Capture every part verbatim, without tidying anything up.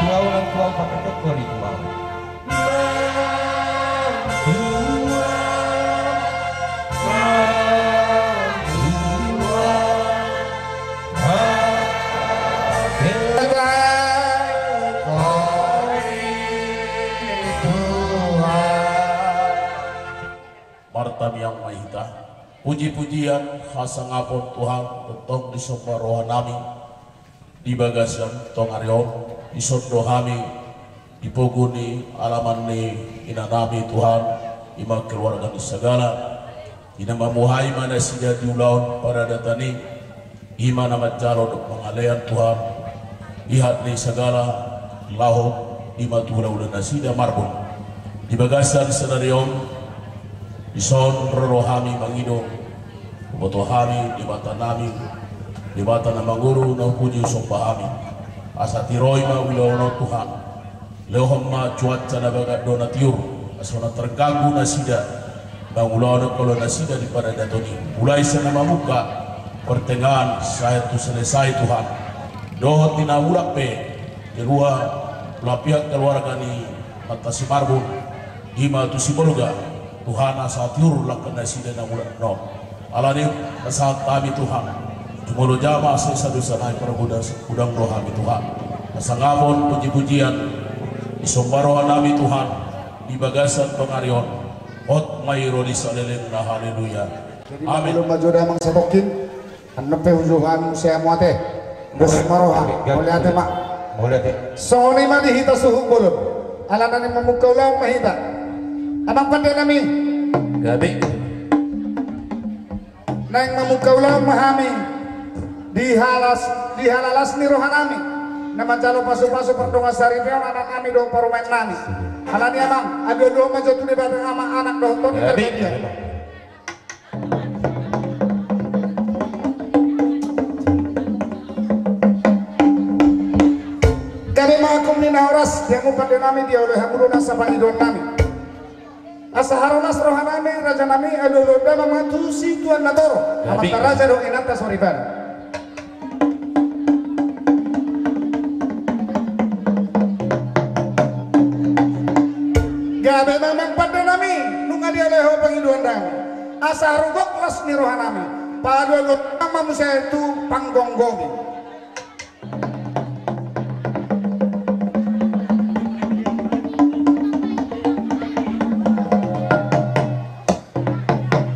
Kau nang tuang paketok kori tuang. Martamiang ma hita. Puji-pujian, hasangapon Tuhan, tongtong disomba roha nami di bagasan tongari on, dison do hami di pogu ni alaman ni ina nami Tuhan, i ma keluarga ni Sagala, i na mamuhai ma nasida di ulaon paradatan i, i ma na manjalo dohot mangalean Tuhan, ihat ni Sagala laho i ma tu hula-hula nasida Marbun. Di bagasan sadari on, dison ro do hami mangido, huboto hami Debata nami, Debata na mangolu na hupuji husomba hami. Asa tiroi ma ulaon on Tuhan. Lehon ma cuaca na bagas dohot na tiur, asa unang terganggu nasida mangulahon ulaon nasida di paradaton i. Mulai sian na mamungka, pertengahan sahat tu selesai Tuhan. Dohot di na mulak pe, kedua belah pihak keluarga ni Manta Simarbun, i ma tu Sibolga, Tuhan asa tiur langka nasida na mulak on. Alani i, pasahat hami Tuhan, jumolo jama sesa dosa nami, parguna hudang do hami Tuhan. Hasangapon, puji-pujian, disomba roha nami Tuhan, di bagasan tongari on, hot ma i ro di salelengna. Haleluya. Amin. Jadi, mangolu ma jo damang satongkin. Annon pe hujou hami muse hamu ate. Dos ma roha. Mauliate ma. Mauliate. Songon i ma di hita suhut bolon. Ala naeng mamungka ulaon ma hita. Amang pande nami. Gabe. Naeng mamungka ulaon ma hami. Di halas, di halalas ni roha nami. Na manjalo pasu-pasu pardongan saripeon anak nami dohot parumaen nami. Alani amang, aduan-aduan ma jo tu Debata Ama, Anak dohot Tondi Parbadia. Gabe ma akum ni na horas, di hamu pande nami, dioloi hamu do nasa pangidoan nami. Asa haroras roha nami, raja nami, alualu damang ma tu situan na toro. Amanta raja dohot inanta soripada. Gabe ma amang pande nami, nunga dioloi ho pangidoan nami. Asa haru gok las ni roha nami. Paduahon ma muse tu panggomgomi.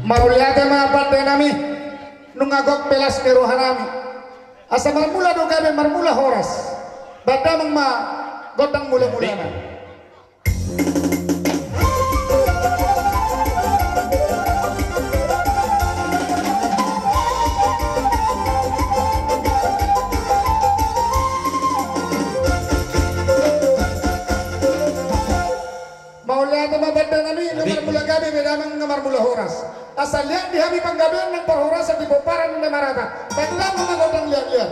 Mauliate ma pande nami, nunga gok pe las ni roha nami. Asa marmula do gabe, marmula horas. Bahen damang ma gondang mula-mulana. Mauliate ma pande nami, na marmula gabe, bahen damang na marmula horas. Asa liat di hami panggabean nang parhorasan di pomparan ni na marata. Bahen damang ma gondang liat-liat.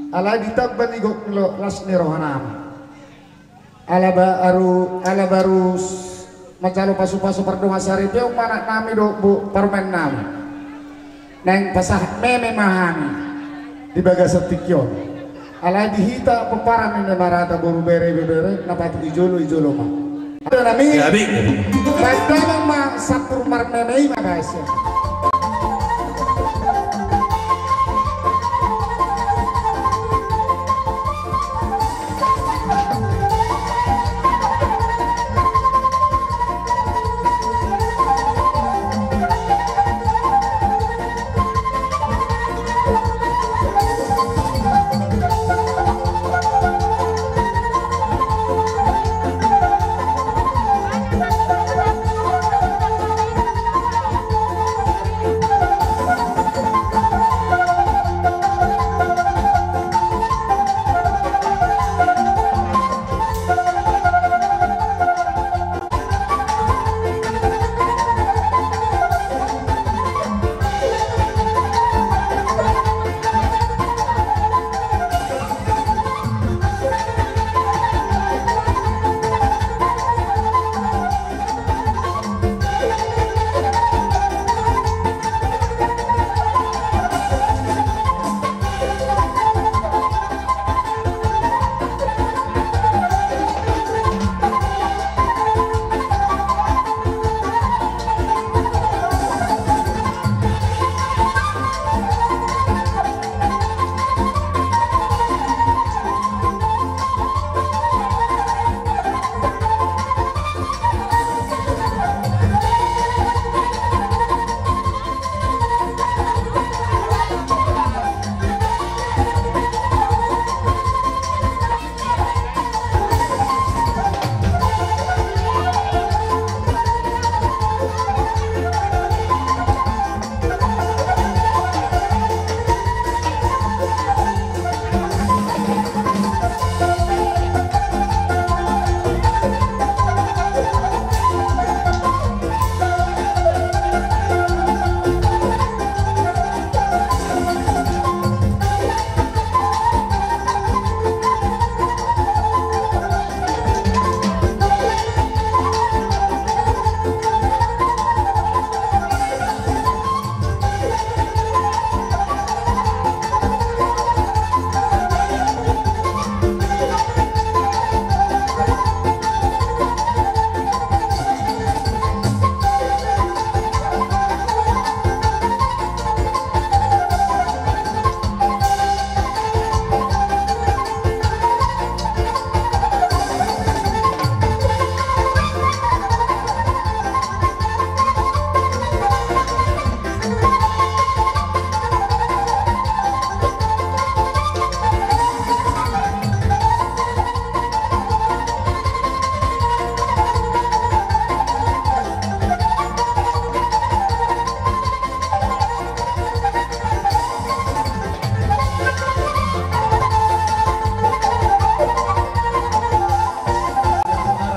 Alai ditamba ni gok las ni roha nami. Ala baru, ala baru s-, Manjalo pasu-pasu pardongan saripeon ma anak nami dohot parumaen nami. Naeng pasahat meme ma hami di bagasan tingki on. Alai di hita pomparan ni na marhata boru, bere, ibebere, na patut di jolo, di jolo ma. Aduh, nami. Baen damang ma sampur marmeme i ma baen.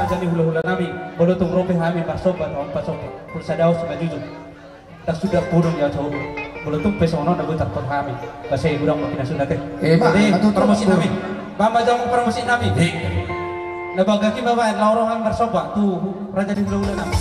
Raja ni hulahula nami, molo tung ro pe hami marsomba, taon pasomba, pulsa daos manjujung. Ndang suda pudun ya coba. Molo tung pe songon on na butar hami. Basa i godang ma pinasun ate. Eh, ma, jadi, atu promosi nami. Bamba jamu promosi nami. Iya. Na bagaki ma baen, laho ro hami marsomba tu raja ni hulahula nami.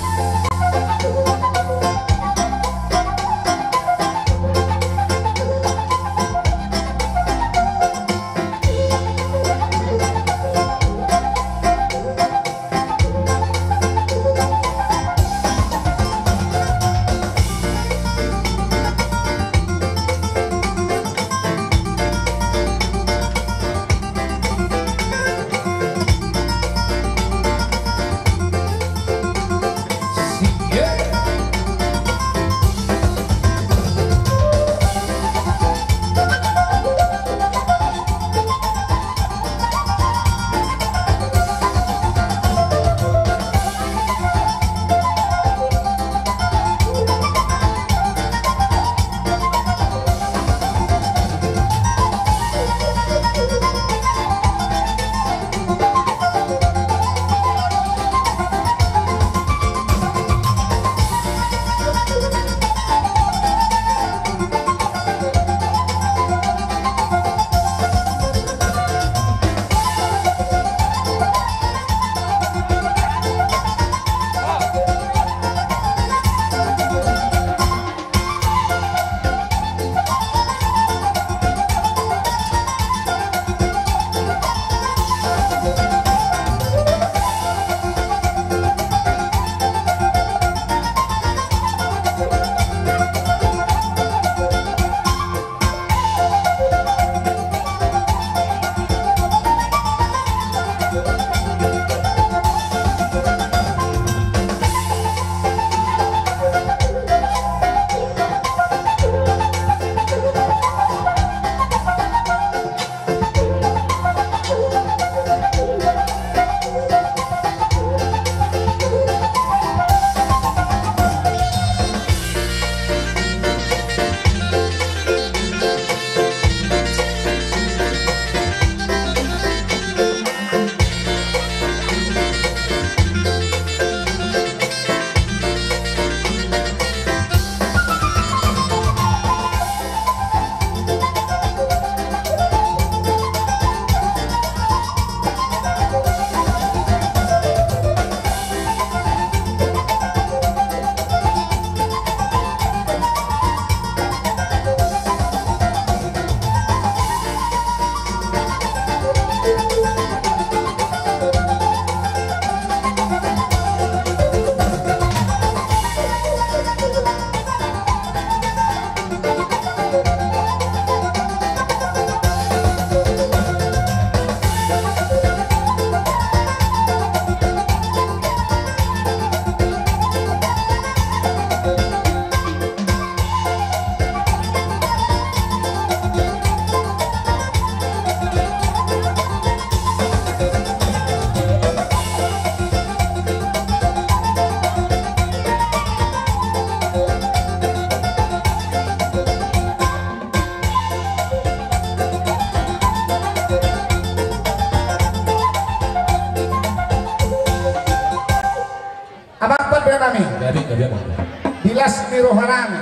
Di las ni rohanami,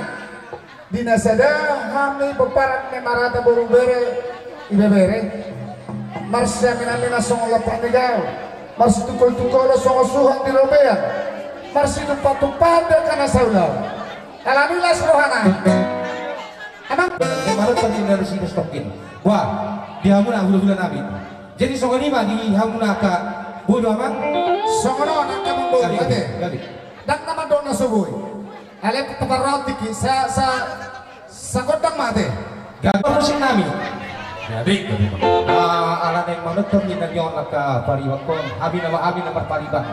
di na sada hami pomparan ni marata boru bere, ibebere, marsiaminamina songon lompok ni gaol, marsitungkoltungkolon songon suhat di robean, marsitumpangtumpang di angka na saulaon. Alani las rohana. Amang. Marata ni narus ini stokin. Wah, di hamuna hulahulanami. Jadi songon i ma di hamuna angka boru, amang. Songon on angka amang boru, ate. Ndang na mandok na so boi. Alai taparrohahon tingki, sa, sa, sagondang ma ate. Gabe parmusiknami. Jadi, ah, ala naeng manonton ni nami on angka paribakkon, hami nama hami nama pariban.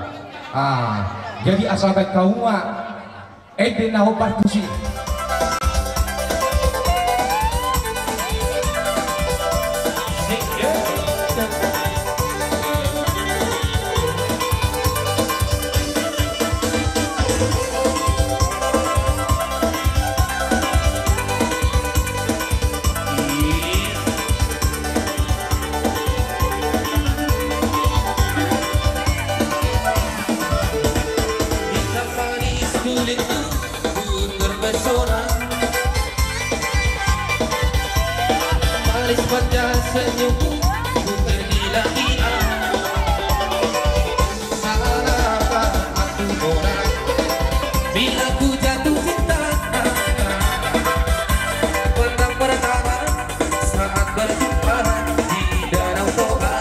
Ah, jadi asa baen hamu ma ende na hombar tusi. Di tampang ni suling ku terpesona, manis mata senyummu ku tergila-gila. Salahkah aku orang bila ku jatuh cinta? Pandang pertama saat berjumpa di Danau Toba.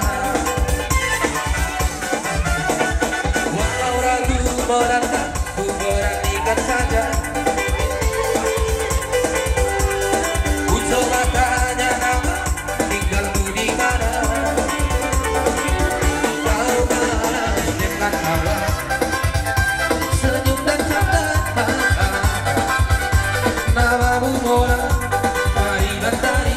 Walau ragu melanda, ku beranikan saja. Ku coba tanya nama, tinggalmu di mana? Kau balas dengan tawa, senyum dan canda. Namamu mora, pariban tari.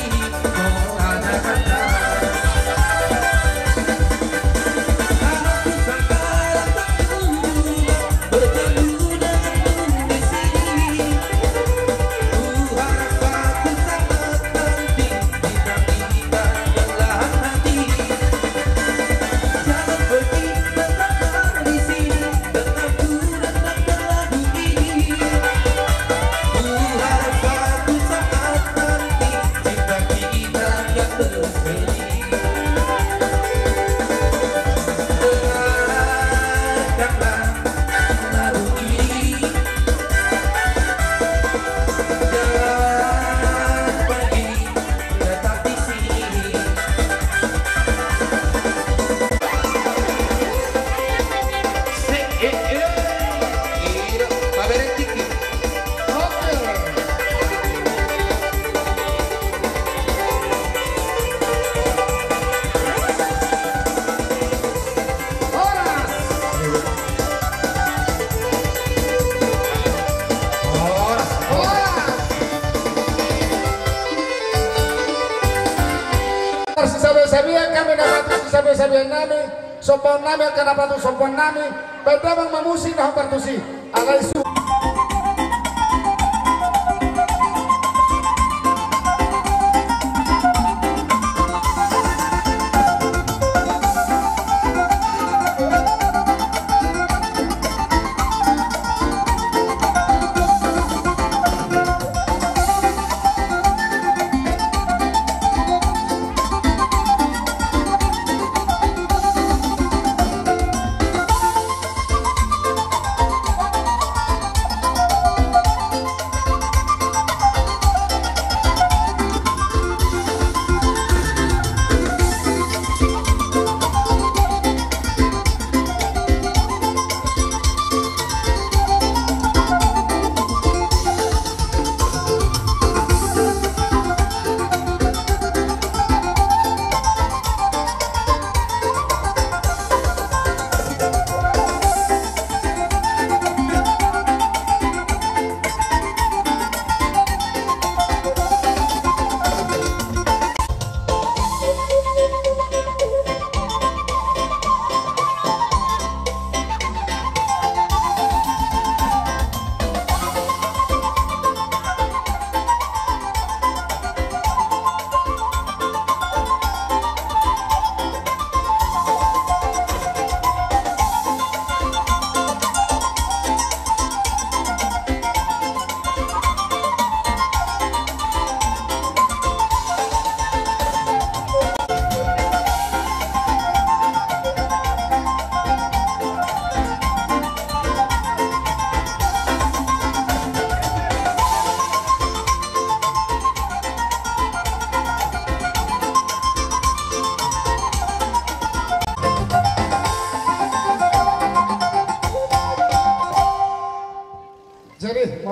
Marsisabesabean hami na patut sisabesabeannami, sombaonnami angka na patut sombaonnami, baen damang ma musik na hombar tusi. Alai su-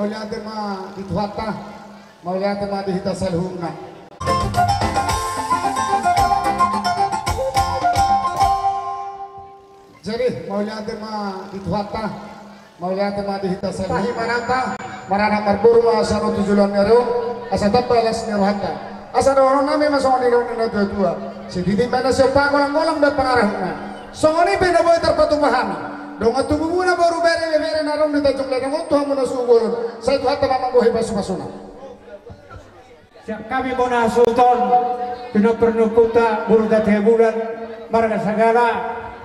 Mauliate ma di Tuhanta, mauliate ma di hita saluhutna. Jadi, mauliate ma di Tuhanta, mauliate ma di hita saluhutna. Tahi manata, maranak marboru ma asa ro tu joloan ni ari on, asa tamba las ni rohanta. Asa dohonon nami ma songon nidok ni na tua-tua. Sititi ma na siompa, golang-golang do pangarahutna. Songon i pe na boi tarpatupa hami. Dongan tubumuna, boru, bere, ibebere na adong di Tanjung Ladang on, tu hamu na suhut bolon. Sai Tuhanta ma manggohi pasu-pasuna. Sian hami bona suhut on, pinompar ni ompunta boru Tatea Bulan, marga Sagala,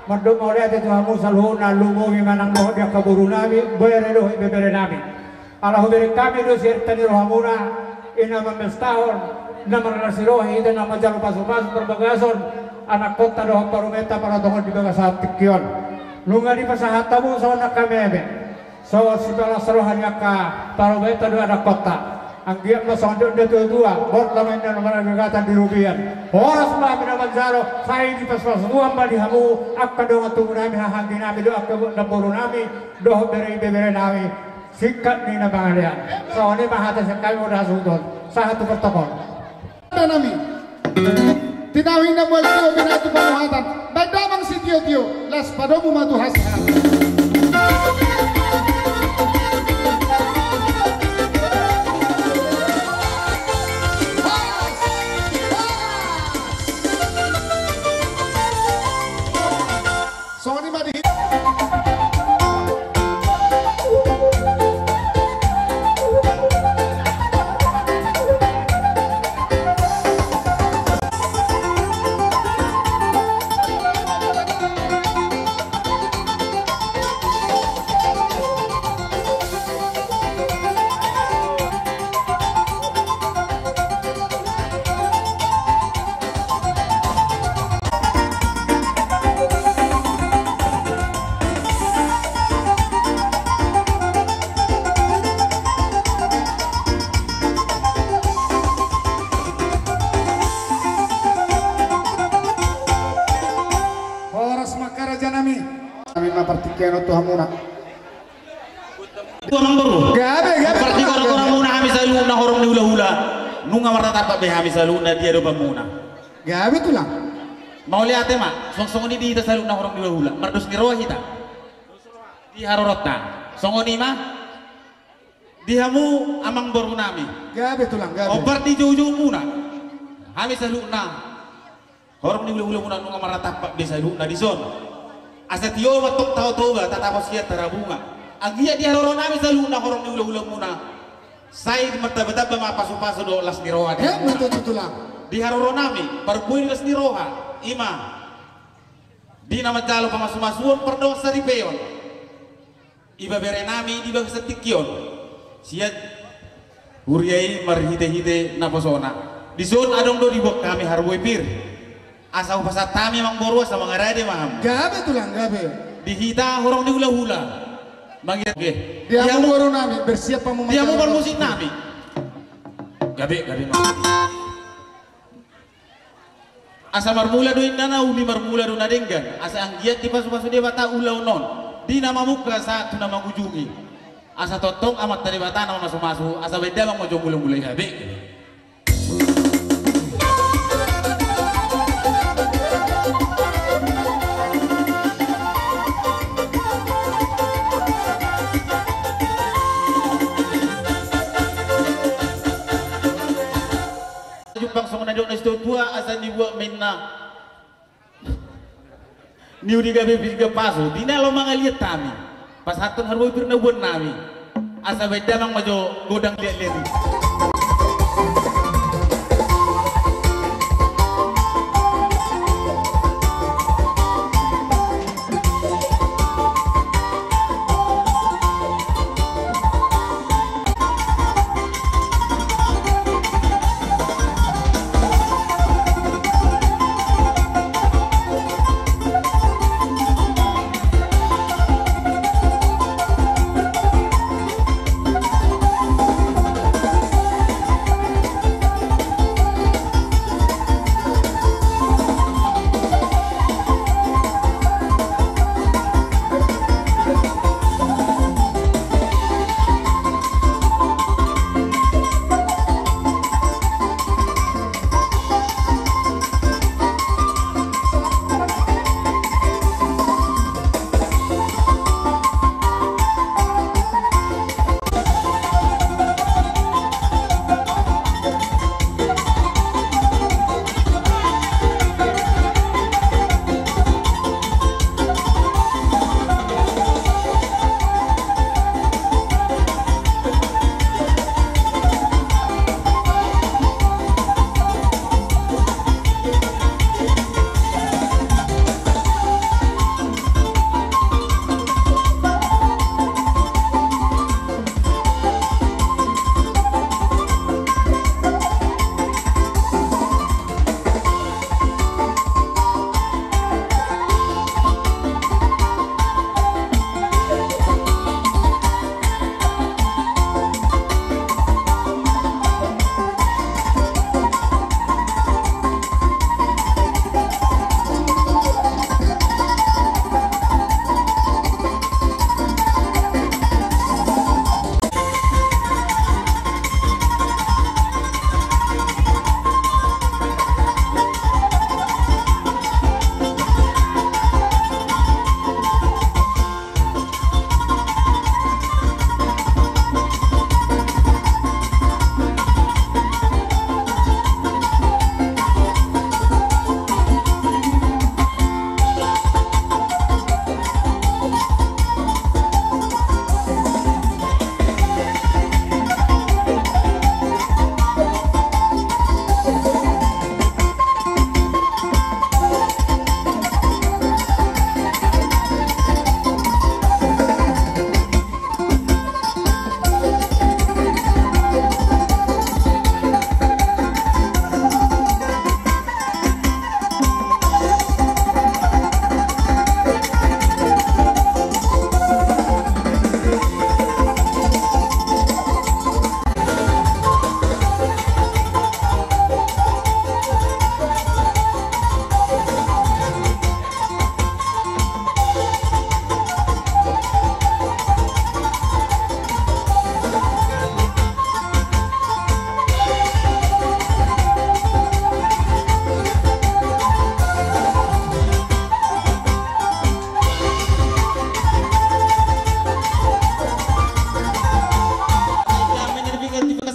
mandok mauliate tu hamu saluhutna, lumobi ma nang dohot di angka boru nami, bere dohot ibebere nami. Ala hubereng hami do sian hata ni rohamuna, i na mamestahon, na marlas ni roha hita na manjalo pasu-pasu parbagason anakkonta dohot parumaenta pala tongon di bagasan tingki on. Nunga dipasahat hamu songon angka meme, songon sipalas roha ni angka parumaenta do anakkonta. Anggiat ma songon nidok ni na tua-tua, borhat ma inna na margagatan di robean. Horas ma hami na manjalo, sai dipasu-pasu Tuhan ma di hamu angka dongan tubu nami, haha anggi nami dohot angka namboru nami, dohot bere ibebere nami. Singkat ni na mangalean. Songon i ma hata sian hami bona suhut on. Sahat tu protokol. Baen nami. Tinahu inna mual tio, binatu pamuhatan. Baen damang sitio-tio, laos padomu ma tu hasahatan. Songon i ma di hita. Horas ma raja nami. Nami ma partingkian on tu hamuna. Tua nang boru. Gabe, gabe. Partingkian on tu hamuna, hami saluhutna horong ni hula-hula. Nunga marnatampak be hami saluhutna di adopanmuna. Gabe tulang. Mauliate ma, songon i di hita saluhutna horong ni hula-hula. Mardos ni roha hita. Di haroronta. Songon i ma. Di hamu amangboru nami. Gabe tulang, gabe. Ombar di joujou muna. Hami saluhutna. Horong ni hula-hula muna nunga marnatampak be saluhutna dison. Asa tio ma tong tao Toba, tatapos hian Tarabunga. Anggiat di haroro nami saluhutna horong ni hula-hula muna. Sai martamba-tamba ma pasu-pasu dohot las ni roha di hamuna. Emma tutu tulang. Di haroro nami, parbue ni las ni roha, i ma. Di na manjalo pamasu-masuon pardongan saripeon. Ibebere nami di bagasan tingki on. Sian huria i marhite-hite naposona. Dison adong do diboan hami harbue pir. Asa hupasahat hami amangboru asa mangarade ma hamu. Gabe tulang, gabe. Di hita horong ni hula-hula. Mangiat ge. Di hamu boru nami, bersiap hamu. Di hamu parmusik nami. Gabe, gabe ma. Asa marmula do inna na uli, marmula do na denggan. Asa anggiat dipasu-pasu Debata ulaon on. Di na mamungka sahat tu na mangujungi. Asa tongtong Amanta Debata na mamasu-masu. Asa baen damang ma jo mula-mula i, gabe. Jumpang songon na nidok ni situa-tua, asa nibuat ma inna. Niuli gabe pir gabe pasu, di na laho mangaliat hami. Pasahathon harbue pir na boan nami. Asa baen damang ma jo godang liat-liat i.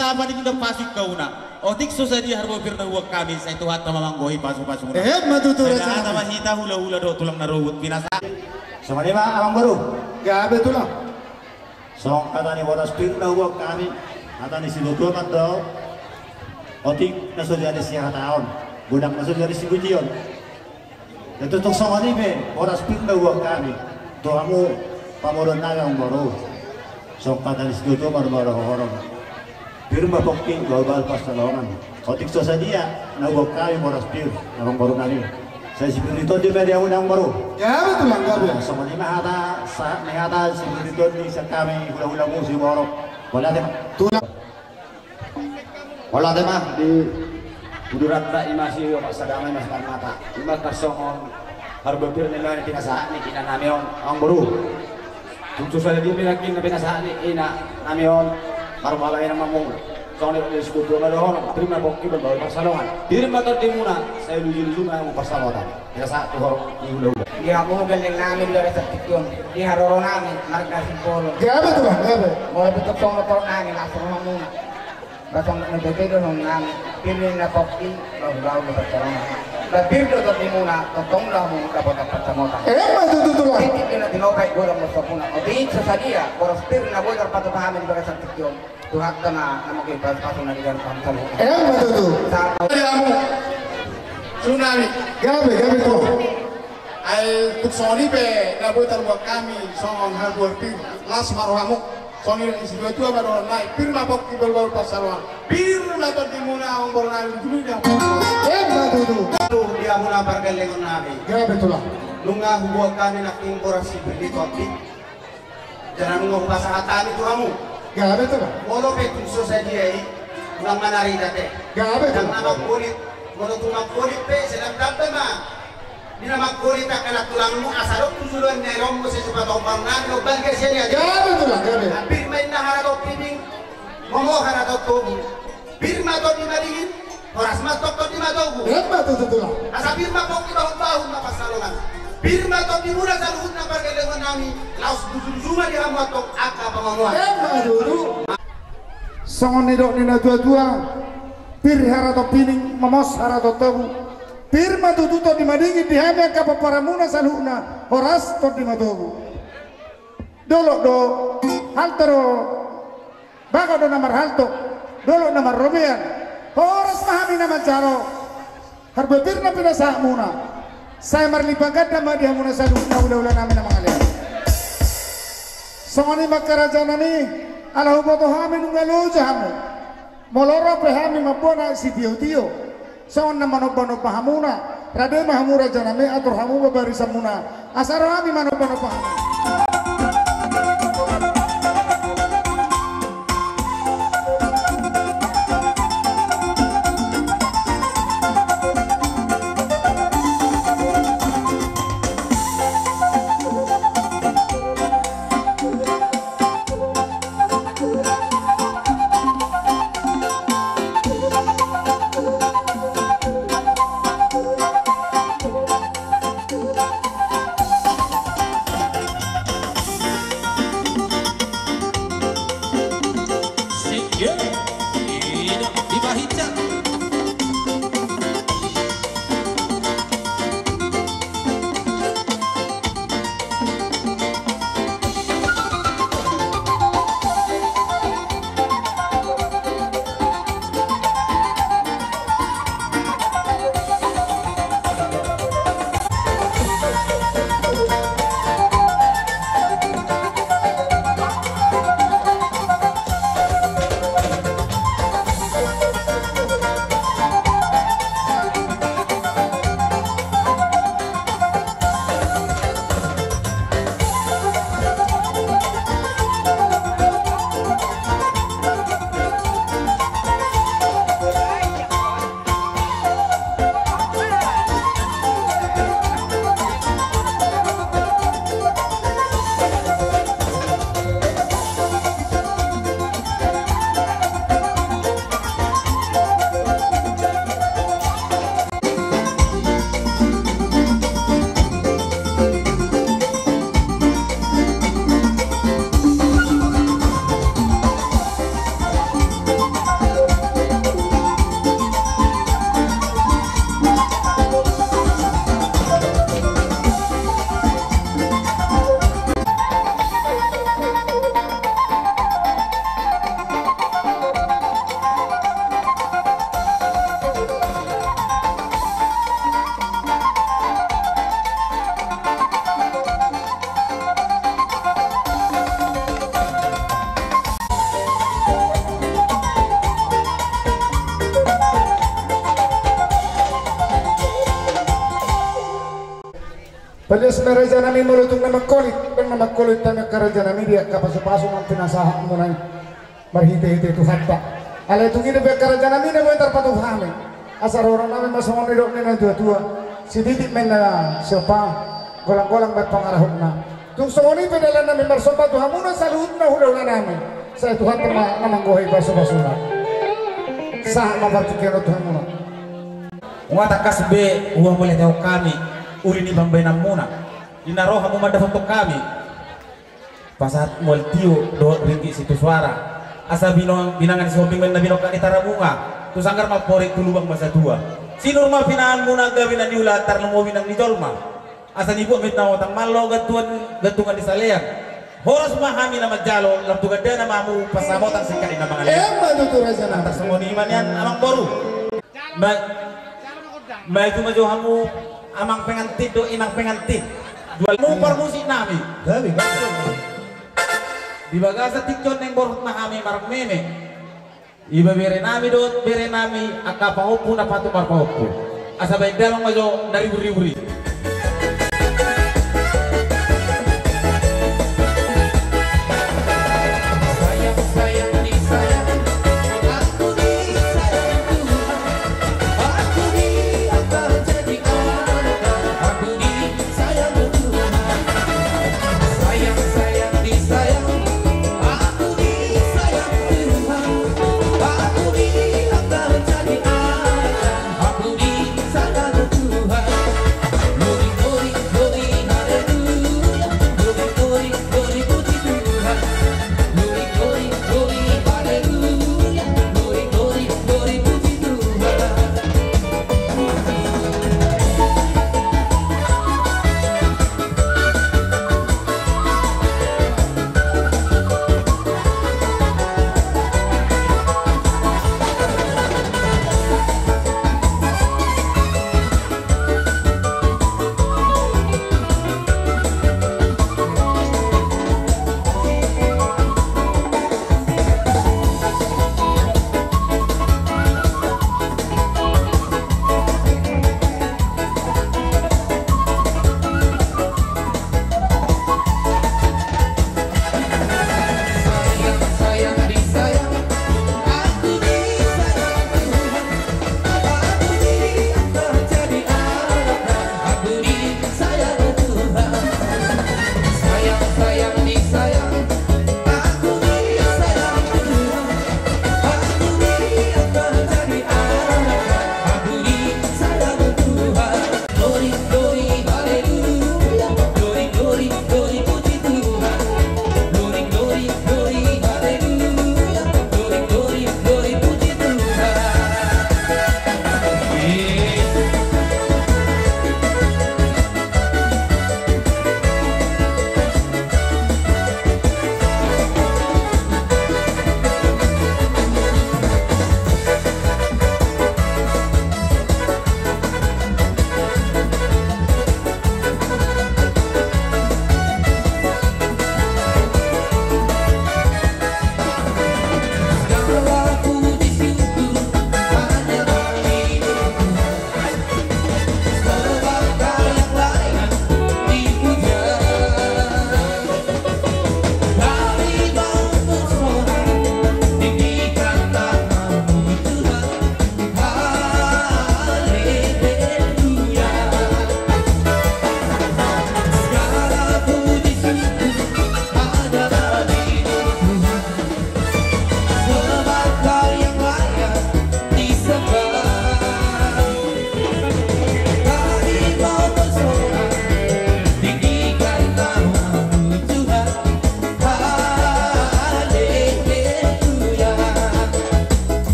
Tapa di ginda pasik kauna. Otik so sadia harbo pir na hubuat hami, sai Tuhanta ma manggohi pasu-pasuna. Emma tutu. Sai raja nami. Hata ma hita hula-hula dohot tulang na robot pinasa. Songon i ma amang boru. Gabe tulang. Songon hata ni boras pir na hubuat hami, hata ni sidotua mandok. Otik na so jadi sihataon, godang na so jadi sibution. Tutu songon i pe boras pir na hubuat hami tu hamu pamoruon nami amang boru. Songon hata ni sidotua mandok, pir ma pongki bahul-bahul pansalongan. Otik so sadia na hubuat hami boras pir amang boru nami, sai sipir ni tondi ma di hamu amang boru. Gabe tulang, gabe. Songon i ma hata, sahat ni hata sipir ni tondi sian hami hula-hula muse borok. Mauliate ma. Tulang. Mauliate ma di uduranta i ma si opat sada ma i ma simarmata. I ma tarsongon harbo pir ni ma pinasahat ni ina nami on amang boru. Tung so sadia pe nangkin na pinasahat ni ina nami on, marmula ina mamung. Songon i di sidotua ma dohonon, pir ma pongki bahul-bahul pansalongan. Pir ma tondimuna, sai luju-luju ma hamu pansamotan. Pinasahat tu horong ni hula-hula. Di hamu gelleng nami di bagasan tingki on, di haroro nami marga Simbolon. Gabe tulang, gabe. Molo pe tong songon horong nami, langsung hamuna. Ba songon na bege do songon nami, pir ma pongki bahul-bahul pansalongan. Ba pir do tondimuna, tongtong do hamu dapotan pansamotan. Emma tutu tulang. Titik di na tinopa i godang do sopuna. Otik so sadia boras pir na boi tarpatupa hami di bagasan tingki on, Tuhanta ma na manggohi pasu-pasuna di hami saluhutna. Emma tutu. Sahat. Di hamu suhut nami. Gabe, gabe tulang. Ai tung songon i pe na boi tarbuat hami songon harbo pir, las ma rohamu. Songon i di sidotua ma dohonon nai, pir ma pongki bahul-bahul pansalongan. Pir ma tondimuna amang boru nami, luju-luju ma hamu. Emma tutu. Di hamuna pargellengon nami. Gabe tulang. Nunga hubuat hami nangkin boras sipir ni tondi. Jala nunga hupasahat hami tu hamu. Gabe tulang. Molo pe tung so sadia i, unang manarida te. Gabe tulang. Ndang na manggolit, molo tung manggolit pe, sai tamba ma di na manggolit angka na tulangmu, asa adong tu joloan ni ari on muse sipatombal nami, ombalga sian i ate. Gabe tulang, gabe. Pir ma inna harato piding, momo harato tobu. Pir ma tondi madingin, horas ma tong tondi matogu. Emma tutu tulang. Asa pir ma pongki bahul-bahul ma pansalongan. Pir ma tondimuna saluhutna pargellengon nami, laos luju-luju ma di hamu antong angka pangomoan. Emma tutu. Songon nidok ni na tua-tua, pir harato piding, momos harato tobu. Pir ma tutu tondi madingin di hami angka pomparanmuna saluhutna, horas tondi matogu. Dolok do, halto do, bagot do na marhalto, dolok na marrobean. Horas ma hami na manjalo harbo pir na pinasahatmuna. Sai marlipat ganda ma di hamuna saluhutna hula-hula nami na mangalean. Songon i ma angka raja nami, ala huboto hami nunga loja hamu. Molo ro pe hami mamboan aek sitio-tio, songon na manomba-nomba hamuna, rade ma hamu raja nami, atur hamu barisanmuna, asa ro hami manomba-nomba hamu. Palias ma rajanami molo tung na mangkolit, tung na mangkolit hami angka rajanami di angka pasupasu nang pinasahatmuna i marhitehite Tuhanta. Alai tung i dope angka rajanami na boi tarpatupa hami. Asa roronami ma songon nidok ni natuatua: Sititik ma inna siompa, golanggolang ma pangarahutna. Tung songon i pe dalannami marsomba tu hamuna saluhutna hulahulanami. Sai Tuhanta ma na manggohi pasupasuna. Sahat ma partingkian on tu hamuna. Nunga tangkas be huhamauliatehon hami uli ni pambahenanmuna di na ro hamu mandapothon hami. Pasahat mual tio dohot ringgit sitio suara. Asa bino-, binanga ni Sihombing ma inna binongkak ni Tarabunga. Tu sanggar ma amporik, tu lubang ma satua. Sinur ma pinahanmuna, gabe na niula, tarlumobi nang ni jolma. Asa nibuat ma inna otang malo, gantungan, gantungan ni salean. Horas ma hami na manjalo, lam tu gandana ma hamu pansamotan singkat ni na mangalean. Emma tutu, rajanami. Antar songon i ma nian, amangboru. Ma-, maju ma jo hamu, amang pengantin dohot inang pengantin. Jual mu parmusiknami. Gabe, gabe. Di bagasan tingki on naeng borhat ma hami marmeme. Iba berenami dohot berenami, angka pahompu na patut marpahompu. Asa baen damang ma jo na ribur-ribur i. Sayang, sayang, disayang, aku disayang Tuhan, aku diantar jadi anak, aku disayang Tuhan. Sayang, sayang, disayang, aku disayang Tuhan, aku diantar jadi anak, aku disayang Tuhan.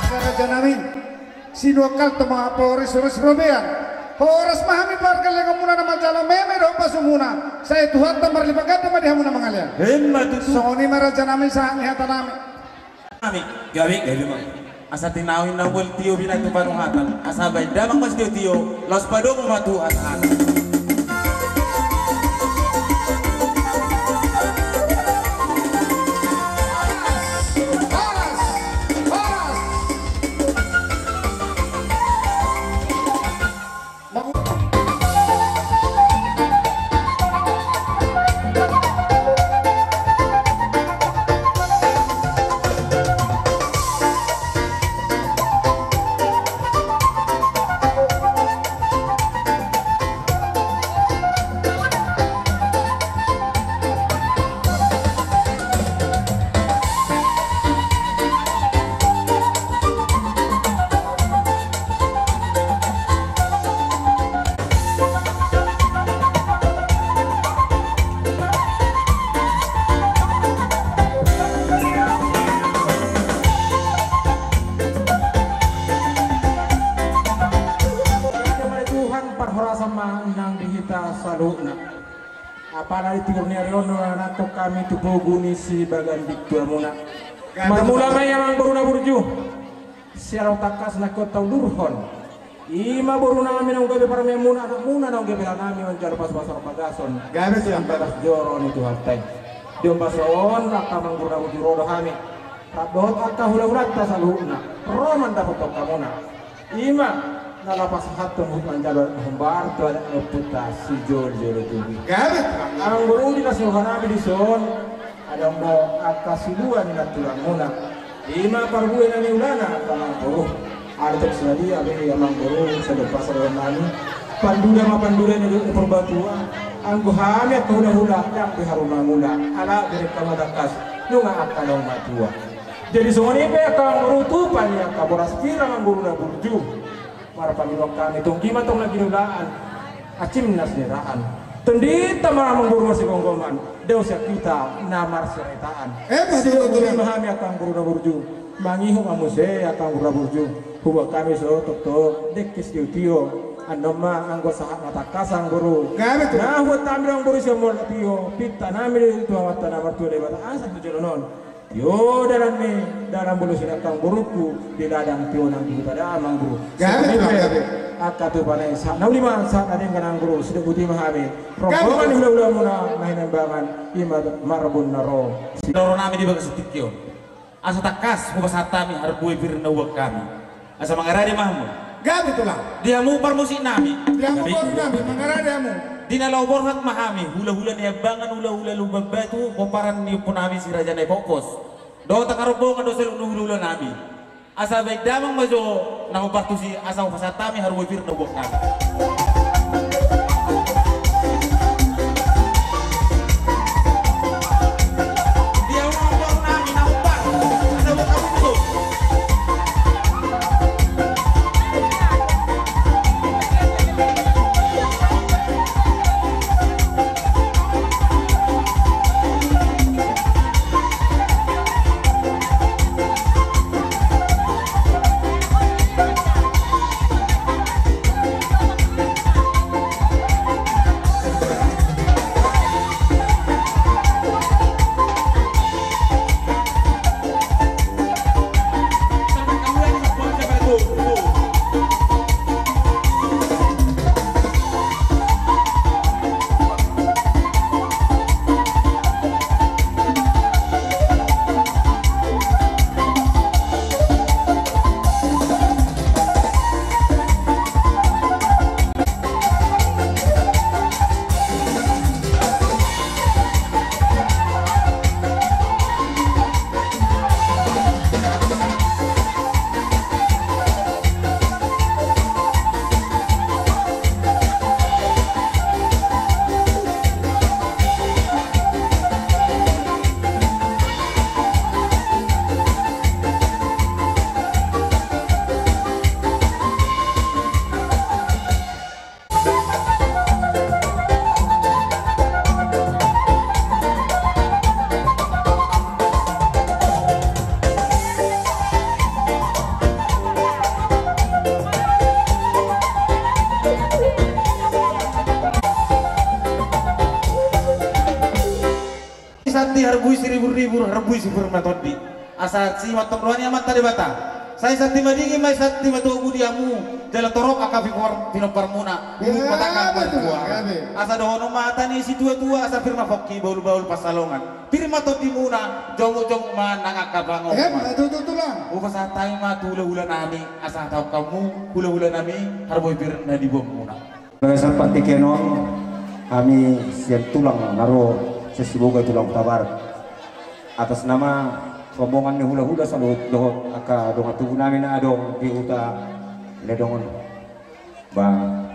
Raja nami, sinuan halto ma poris-oris robean. Horas ma hami pargellengonmuna na manjalo meme dohot pasumuna. Sai Tuhanta marlipat ganda ma di hamuna mangalean. Emma tutu. Songon i ma raja nami sahat ni hata nami. Nami, gabe, gabe ma. Asa tinawi na mual tio bina tu panuhatan. Asa baen damang ma sitio-tio. Laos padomu ma tu hata-hata. Saluhutna. Apala di tiur ni ari on do na nangkok hami tu pogu ni sibagan bintuamuna. Marmula ma i amang boru na burju. Sian ahu tangkas nangkin taulurhon. I ma boru nami naung gabe parumaenmuna, anakmuna naung gabe helanami manjalo pasupasu pagason. Gabe sian bagas joro ni Tuhanta i. Di ombas on angka amang boru na burju ro do hami. Rap dohot angka hulahulanta saluhutna. Ro mandapothon hamuna. I ma na laho pasahathon huhut manjalo hombar tu adat ni ompunta sijoljolo tubu. Gabe. Amang boru di na sinuhanami dison. Adong do angka silua ni nantulangmuna. I ma parbue na niulana angka amang boru. Alai tong sadia be amang boru sai dompak sadongan nami. Pandula ma pandula ni Purbatua. Anggo hami angka hulahula ndang be haru mangula. Ala bereng hamu tangkas nunga angka naung matua. Jadi songon i pe angka amang boru tupa ni angka boras pir amang boru na burju. Marpangidoan hami tonggi ma tong na ginulaan. Acim na siniraan. Tondinta ma amang boru marsigomgoman. Dao sian hita na marsiraitaan. Eh, betul, betul. Songon i ma hami angka amang boru na burju. Mangihut ma muse angka amang boru na burju. Huboan hami so toktok dengke sitiotio. Annon ma anggo sahat ma tangkas amang boru. Gabe tutu. Na huboan hami do amang boru sian molo tio. Pinta nami do tu Amanta na martua Debata. Asa tu joloan on. Tio dalan ni dalan bolon sian angka amang boruku di ladang tio nang di huta damang boru. Gabe, gabe. Angka tupa nai sahat na uli ma sahat na denggan amang boru, sidok boti ma hami. Gabe. Rombongan ni hulahulamuna na hinaimbangan i ma marbon na ro. Doro nami di bagasan tingki on. Asa tangkas hupasahat hami harbue pir na huboan hami. Asa mangarade ma hamu. Gabe tulang. Di hamu parmusik nami. Di hamu boru nami, mangarade hamu. Di na laho borhat ma hami, hulahula Niambangan, hulahula Lumban Batu, pomparan ni ompu nami si Raja Naipompos. Dohot angka rombongan do saluhut ni hulahula nami. Asa baen damang ma jo na hombar tusi, asa hupasahat hami harbue pir na huboan hami. Santi harbui siribur-ribur, harbui sipir matondi. Asa simantong roha ni Amanta Debata. Sai santi madingin ma i, santi matogu di hamu, jala torop angka pinomparmuna. Huhut ma tangkas martua. Asa dohonon ma hata ni situa-tua, asa pir ma pongki bahul-bahul pansalongan. Pir ma tondimuna, jomuk-jomuk ma nang angka pangomoan. Hupasahat hami ma tu hulahula nami, asa hatahon hamu hulahula nami, harbue pir na diboanmuna. Bagasan partingkian on, hami sian tulang na ro sian Sibolga, tulang Hutabarat. Atas nama rombongan ni hulahula saluhut dohot angka dongan tubu nami na adong di huta Ledong on. Ba,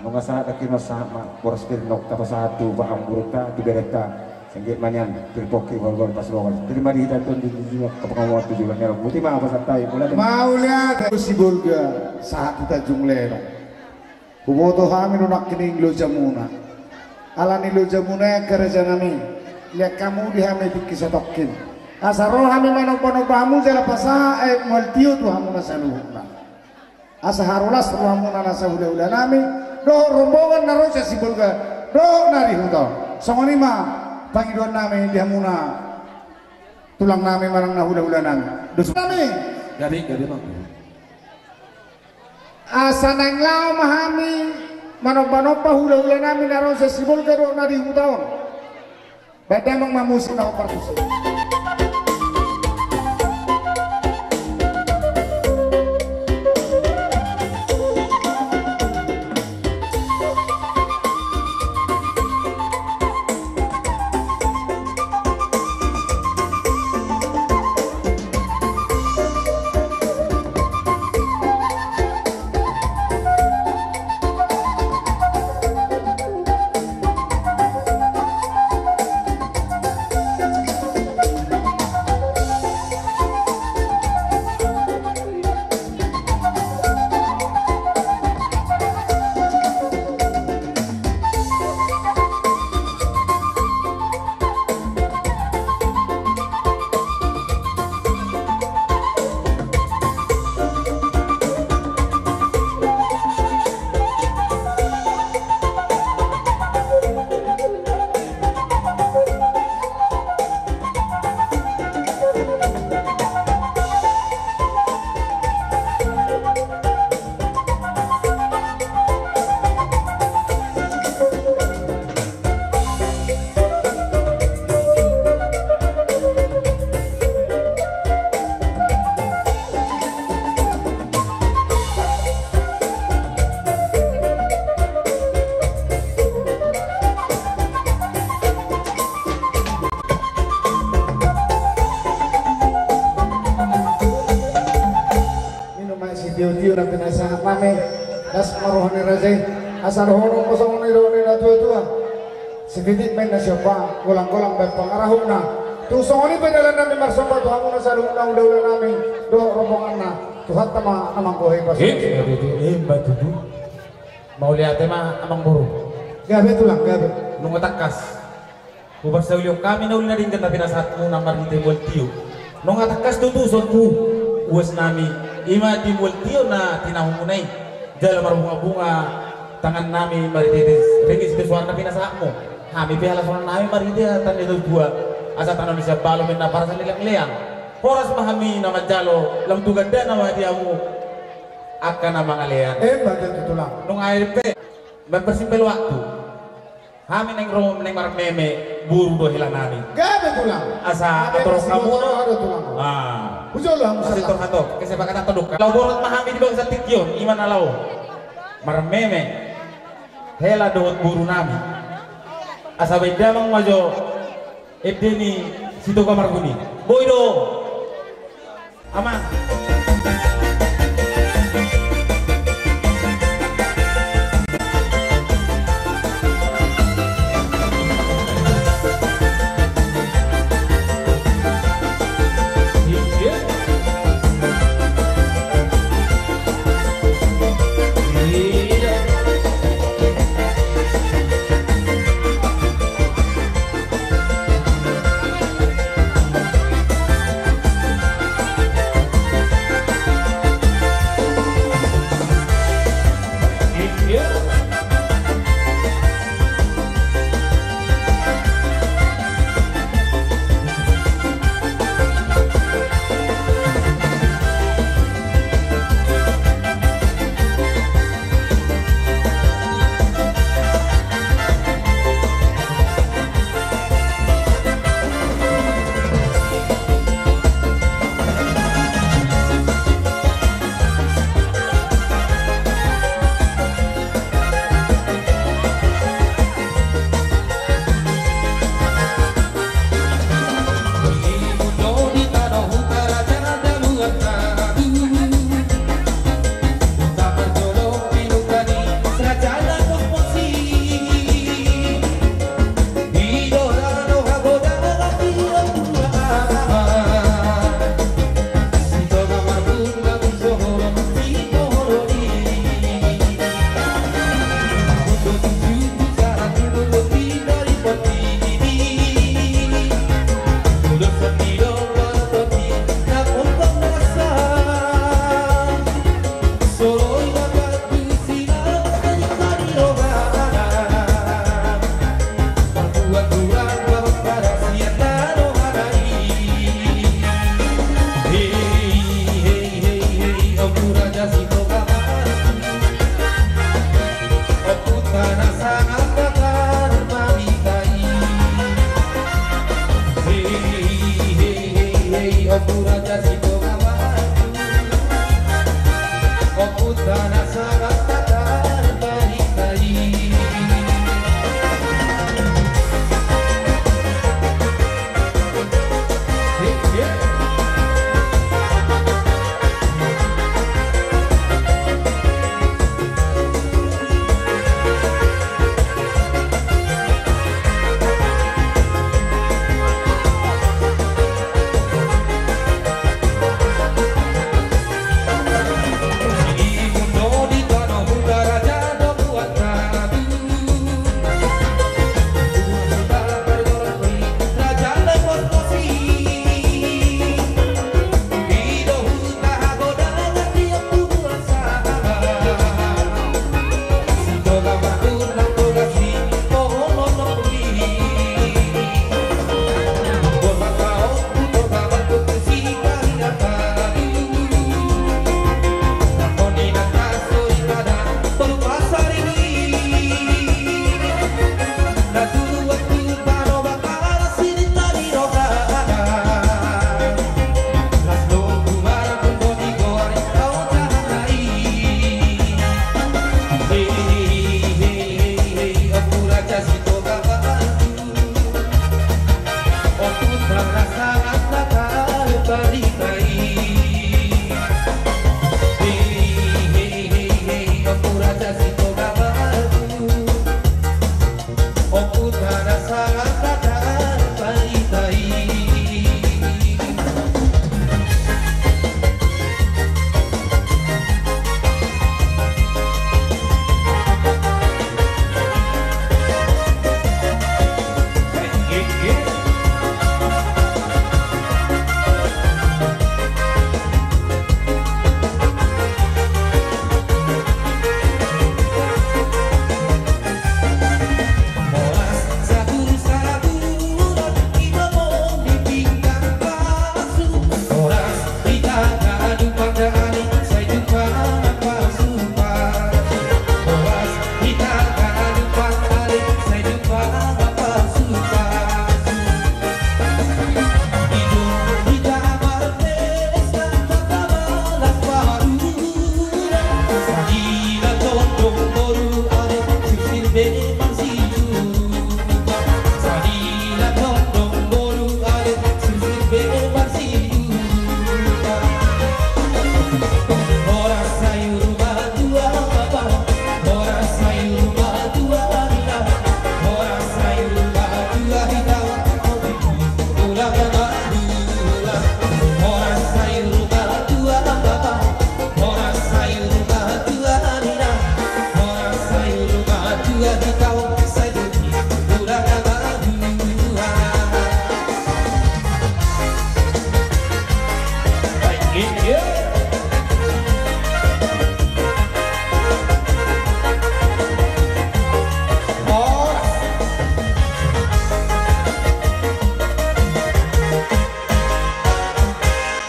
nunga sahat, nangkin ma sahat ma boras pir na tapasahat tu paha ni amangborunta, tu berenta. Sangkit ma nian, pir pongki bahul-bahul pansalongan. Pir ma di hita tu di, di, di, angka pangomoan tu joloan ni ari on. Boti ma hupasahat hami, mauliate. Mauliate. Sibolga sahat tu Tanjung Ledong. Huboto hami do nangkining lojamuna. Ala ni lojamuna i angka raja nami, lean hamu di hami tingki satongkin. Asa ro hami manomba-nomba hamu jala pasahat aek mual tio tu hamuna saluhutna. Asa harolas rohamuna nasa hulahula nami dohot rombongan na ro sian Sibolga. Dohot na di huta on. Songon i ma pangidoan nami di hamuna tulang nami manang na hula-hula nami. Dos nami. Gabe, gabe, Amang. Asa naeng laho ma hami manomba-nomba hula-hula nami na ro sian Sibolga dohot na di huta on. Baen damang ma musik na hombar tusi. Minum ma sitio-tio na pinasahat nami, das ma roha ni raja i, asa dohonon ma songon na nidok ni natua-tua. Sititik ma inna siomba, golang-golang baen pangarahutna. Tung songon i pe dalan nami marsomba tu hamuna saluhutna hula-hula nami dohot rombonganna. Tuhanta ma na manggohi. Ima tutu. Mauliate ma, Amangboru. Gabe, Tulang, gabe. Nunga tangkas huparsaulihon hami na uli na denggan na pinasahatmuna marhite mual tio. Nunga tangkas tutu songon uas nami, ima di mual tio na tinahumuna i. Jala marbunga-bunga tangan nami marhite ringgit sitio suar na pinasahatmu. Hami pe halasoan nami marhite hata ni natua-tua. Asa tano ni siambalo, umbahen na parasa ni leang-leang. Horas ma hami na manjalo, lam tu gandana ma di hamu angka na mangalean. Ima tutu, Tulang. Nunga i pe, mempersimpel waktu. Hami naeng ro, naeng marmeme boru dohot hela nami. Gabe, Tulang. Asa atur hamu. Asa atur hamu. Ah. Hujolo hamu. Asa atur hamu. Kesepakatan tadok. Laho borhat ma hami di bagasan tingki on, ima na laho marmeme hela dohot boru nami. Asa baen damang ma jo ende ni Sitoga Marhuni. Boi do. Amang. Hei, Ompu Raja Sitorus, Ompu Raja Sitorus.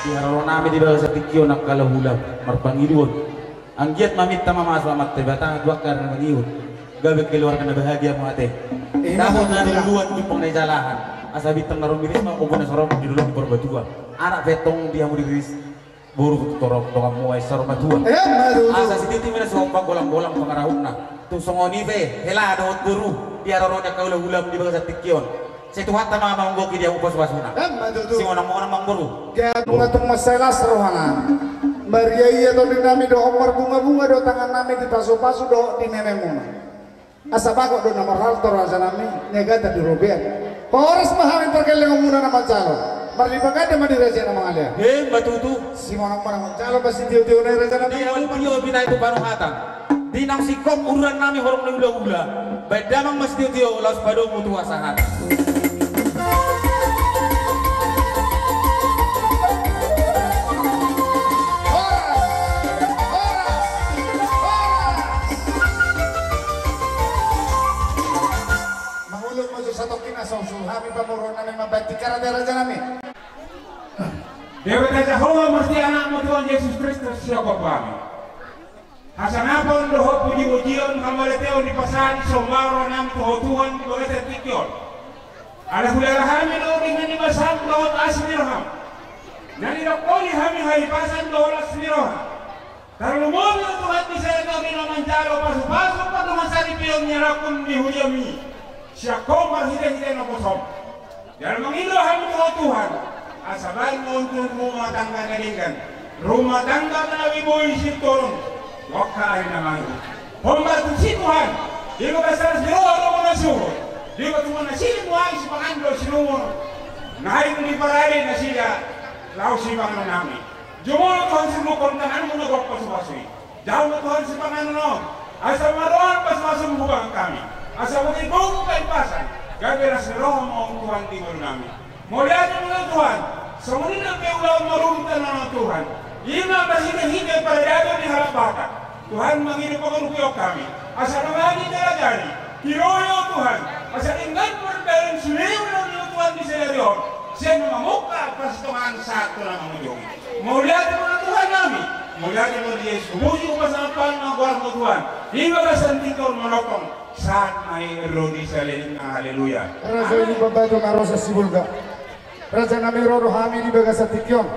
Di haroro nami di bagasan tingki on angka hula-hula marpangidoan. Anggiat maminta ma hamu tu Amanta Debata tu angka ari na mangihut, gabe keluarga na bahagia hamu ate. Dapot na niluluan, timpang na nijalahan, asa bintang na rumiris ma ombun na so ro di dolok ni Purbatua. Anak pe antong di hamu diriris, boru tu torop, dongan muai saur matua. Asa sititi ma na sihompa, golang-golang pangarahutna. Tung songon i pe hela dohot boru, di haroro ni angka hula-hula di bagasan tingki on. Sai Tuhanta ma manggohi di hamu pasu-pasuna. Emma tutu. Simonang-monang ma amang boru. Tung mansai las roha nami. Maria-ia tondi nami dohot marbunga-bunga do tangan nami di pasu-pasu dohot di mememuna. Asa bagot do na marhalto raja nami, niagatan di robean. Horas ma hami pargellengonmuna na manjalo. Marlipatan ma di raja na mangalean. Emma tutu. Simonang-monang manjalo ma sitio-tio nai raja nami. Di hamu tio binahen tu panuhatan. Di naung singkop ururan nami horong ni hula-hula, baen damang ma sitio-tio laos padomu tu hasahatan. Horas! Horas! Horas! Manguluk ma jo satongkin asa usul hami pamoruon nami mambaen tingki raja-raja nami. Debata Jahowa, murti Anakmu Tuhan Jesus Kristus, siogop hami. Hasangapon dohot puji-pujion, hamauliateon dipasahat, sombauron nami tu Ho Tuhan di bagasan tingki on. Ala hulean hami do denggan ni basam dohot asi ni roham. Na nidok Ho di hami hahipason dohot las ni roha. Tarlumobi do Tuhan di sada tori na manjalo pasupasu pardongansaripeon ni anakkon di huriaM i. Sian Ho marhitehite naposoM. Jala mangido hami tu Ho Tuhan, asa bahen ma on tu rumah tangga na denggan, rumah tangga na boi sintoron tu angka ari na mangihut. Hombar tusi Tuhan, dibagas las ni roha dohot na suhut, dibagas tu nasida nuaeng sipanganon dohot sinumur, naeng diparade nasida laho sipanganon hami. Jumolo Tuhan, sungkunon tanganMu na gok pasupasu i. Jalo ma Tuhan sipanganon on, asa marroan pasupasu hubahen hami, asa boi gogo hahipason, gabe las ni roha ma on Tuhan di ngolunami. Mauliate ma Tuhan, songon i nang pe ulaon marurut na on Tuhan, i ma marhitehite paradaton ni halak Batak. Tuhan, mangido pangurupion hami, asa na mangihut jala jadi, Tiroi Ho Tuhan, asa denggan mardalan sude ulaon ni Ho Tuhan di sadari on, sian na mamungka parsitongaan sahat tu na mangujungi. Mauliate ma Tuhan nami, mauliate ma di Jesus, puji hupasahat ma goarMu Tuhan, di bagasan tingki on manongtong, sahat ma i ro di saleleng. Haleluya. Raja i Lumban Batu, na ro sian Sibolga. Raja nami, ro do hami di bagasan tingki on,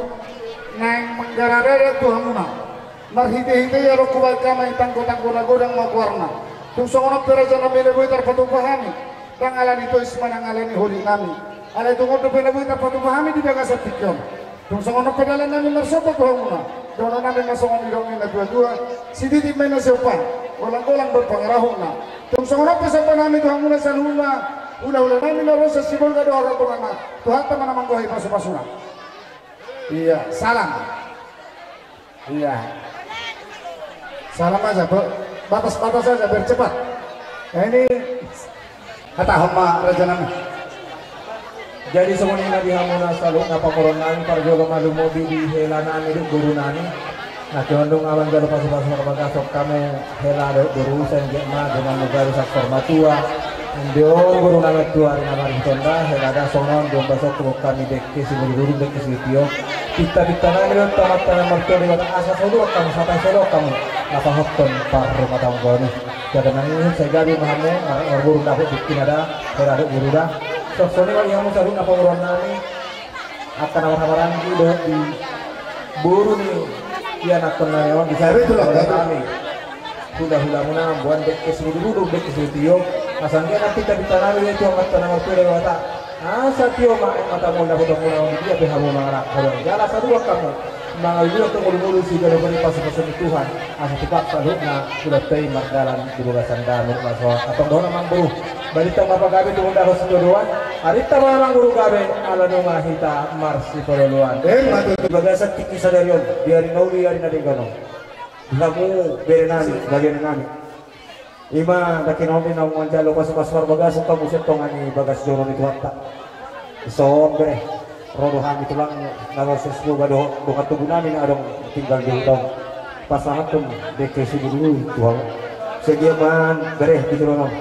naeng manggaradada tu hamuna. Marhitehite i adong hubahen hami tanggotanggo na godang ma goarna. Tung songon on pe raja nami, na boi tarpatupa hami, ndang ala ni tois manang ala ni holit nami. Alai tung on dope na boi tarpatupa hami di bagasan tingki on. Tung songon on pe dalan nami marsomba tu hamuna. Dohonon nami ma songon nidok ni natuatua: Sititi ma inna siompa, golanggolang do pangarahutna. Tung songon on pe somba nami tu hamuna saluhutna, hulahula nami na ro sian Sibolga dohot rondangna. Tuhanta ma na manggohi pasupasuna. Iya, salam. Iya. Salam aja, Bo. Batas-batas aja, biar cepat. Nah, ini hatahon ma raja nami. Jadi songon i ma di hamuna saluhutna pamoruon nami, parjolo ma lumobi di hela nami dohot boru nami. Na tingki on dung manjalo pasupasu marbagason hamu hela dohot boru, sai anggiat ma donganmu gabe saksor matua. Ende on boru nami, tu ari na marhitehite hela da songon on, dung basok tu hami dengke simudurudur, dengke sitio. Pintapinta nami dohot Amanta na martua Debata, asa solu hamu, sahat solu hamu na pahothon parrumatanggaon i. Jala nang i sai gabe ma hamu marboru dapot dengke na da, hela dohot boru da. Songon i ma di hamu saluhutna pamoruon nami, angka na marhahamaranggi dohot di boru ni ianakhon nami on, di saluhutna nami. Hulahulamuna, amang boan, dengke simudurudur, dengke sitio. Asa anggiat nang pintapinta nami dohot tu Amanta na martua Debata, asa tio ma aek matamu on, dapotonmuna on di dia pe hamu mangalangka. Jala saluhut hamu mangalului angka ngolungolu siganup ari, pasupasu ni Tuhan, asa tupa saluhutna hulahula i mardalan di bagasan damang. Antong dohonon ma, amang boru, balintang ma pagabe, tumundalhon sitadoan, arinta ma amang boru gabe, ala nunga hita marsipaluluan. Emma tutu. Di bagasan tingki sadari on, di ari na uli, ari na denggan on, di hamu bere nami, bere nami, i ma dengke na on do na manjalo pasupasu marbagason hamu sian tonga ni bagas joro ni Tuhanta. Dison bere, ro do hami tulang na ro sian Sibolga dohot dongan tubu nami na adong tinggal di huta on, pasahathon dengke simudurudur tu hamu. Sai anggiat ma bere di jolo on,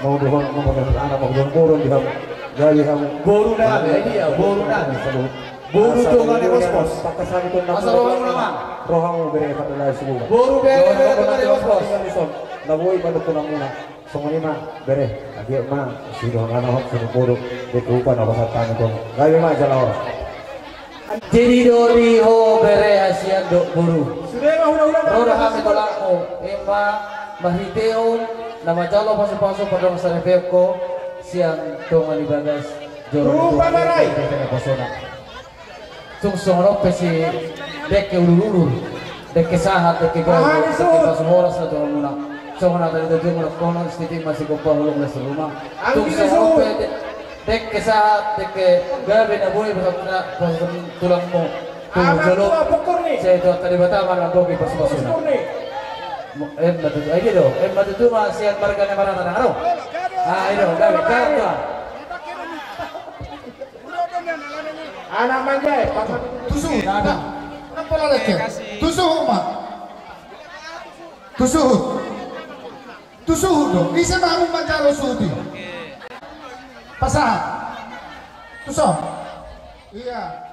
mau dohot, mau dohot anak, mau dohot boru di hamu, gabe hamu boru nami, dia boru nami. Boru tonga ni Hospos. Asa roha muna ma. Roha muna bere, pardalanan subu. Boru bere, bere tonga ni Hospos. Na boi panungkunanmuna. Songon i ma bere, anggiat ma sidohonon na hot, songon boru, dengke upa na pasahat hami tong. Gabe ma jala horas. Jadi do di ho bere, hasian dohot boru. Ro do hami tulangmu, i ma marhitehon na manjalo pasupasu pardongansaripeon ho sian tonga ni bagas joro ni Tuhan. Tung songon on pe si dengke udurudur, dengke sahat, dengke gabe, dengke pasu horas na tu hamuna. Songon hata ni tojomuna, holan sititi ma sigompa, holong ma siruma. Tung songon on pe de-, dengke sahat, dengke gabe na boi pasahat, pasahat tulangmu tu jolo. Sai Tuhanta Debata ma na mamboan pasupasuna. Emma tutu, ai dia do, emma tutu ma sian marga Namarata nang ro. Ah, i do, gabe, gabe. Anak manjae, tu suhut, nah. Nang pola leke. Tu suhut ma. Tu suhut. Tu suhut do. Ise ma hamu manjalo suhut i? Pasahat. Tu son. Iya.